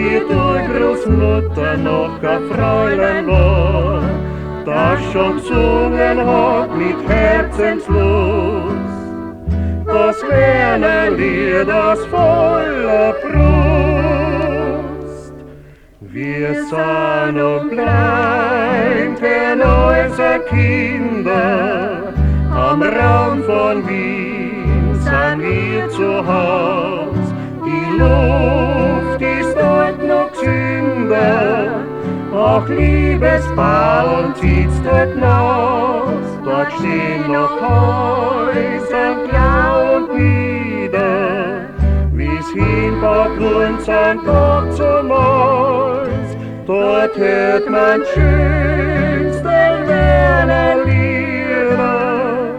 Wie die Großmutter noch ein Fräulein war, das schon gesungen hat mit Herzenslust. Das wär ein Lied aus voller Brust. Wir sind und bleiben unser Kinder, am Rand von Wien sind wir zu Haus. Die Luft ist dort noch gesünder, auch Liebesball zieht's dort naus. Dort stehen noch Häuser klar und nieder, wie's hinbaut grün sind dort zum Eis. Dort hört man schönste Werner Lieder,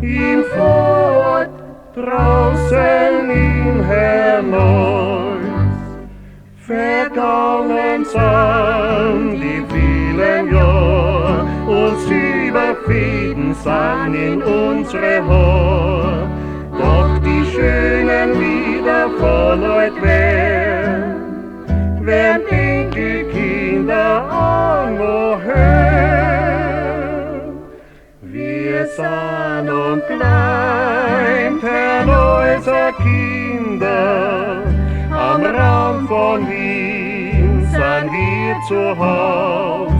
im Fort draußen in Herneuss. Vergangen sind die vielen Jahre und sie überfieden sind in unsere Haar. Doch die schönen Lieder von heut werden Enkelkinder auch hören. Wir sind und bleiben unser Kinder, am Rand von Wien sind wir zu Haus.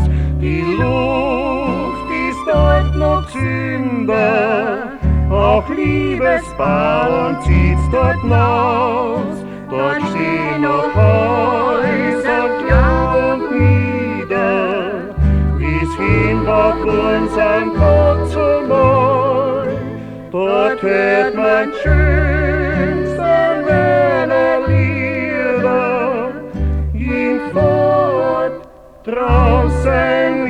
Die Luft ist dort noch gesünder, auch Liebesball zieht's dort naus. Dort stehen noch Häuser klar und nieder, wie's hinbaut unseren Gott zum Heu. Dort hört man schönste Werner Lieder, im Fort draußen